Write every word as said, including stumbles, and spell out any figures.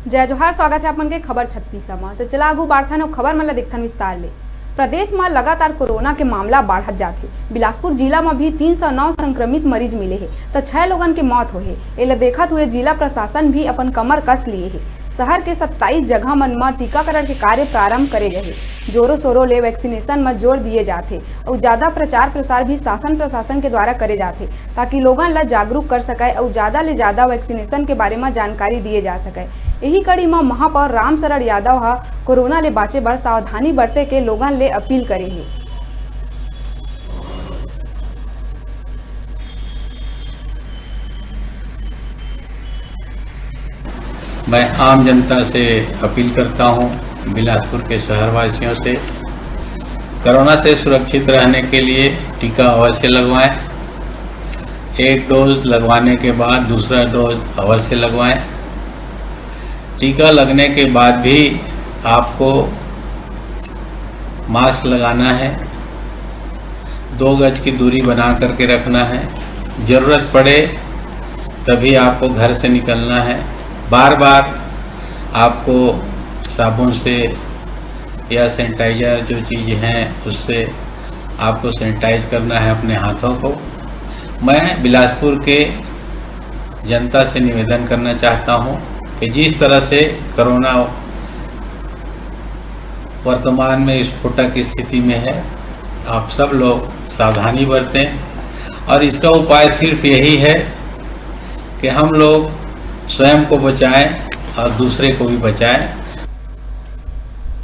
जय जोहार, स्वागत हे आप मन के खबर छत्तीस म। तो चला आगू बाढ़थन अउ खबर मन ला देखथन विस्तार ले। प्रदेश म लगातार कोरोना के मामला बाढ़त जात हे। बिलासपुर जिला म भी तीन सौ नौ संक्रमित मरीज मिले हे, त छह लोगन के मौत होए हे। एला देखत हुए जिला प्रशासन भी अपन कमर कस लिए हे। शहर के सत्ताईस जगह मन म टीकाकरण के कार्य प्रारंभ करे गए हे। जोरों शोरों ले वैक्सीनेशन म जोर दिए जात हे अउ ज्यादा प्रचार प्रसार भी शासन प्रशासन के द्वारा करे जात हे, ताकि लोगन ला जागरूक कर सकय अउ ज्यादा ले ज्यादा वैक्सीनेशन के बारे म जानकारी दिए जा सकय। यही कड़ी म महापौर रामशरण यादव ह कोरोना ले बांचे बर सावधानी बरते के लोगन ले अपील करे हे। मैं आम जनता से अपील करता हूं, बिलासपुर के शहरवासियों से, कोरोना से सुरक्षित रहने के लिए टीका अवश्य लगवाएं। एक डोज लगवाने के बाद दूसरा डोज अवश्य लगवाएं। टीका लगने के बाद भी आपको मास्क लगाना है, दो गज की दूरी बना करके रखना है। ज़रूरत पड़े तभी आपको घर से निकलना है। बार बार आपको साबुन से या सैनिटाइजर जो चीज़ हैं उससे आपको सैनिटाइज करना है अपने हाथों को। मैं बिलासपुर के जनता से निवेदन करना चाहता हूं कि जिस तरह से कोरोना वर्तमान में स्फोटक की स्थिति में है, आप सब लोग सावधानी बरतें और इसका उपाय सिर्फ यही है कि हम लोग स्वयं को बचाएं और दूसरे को भी बचाएं।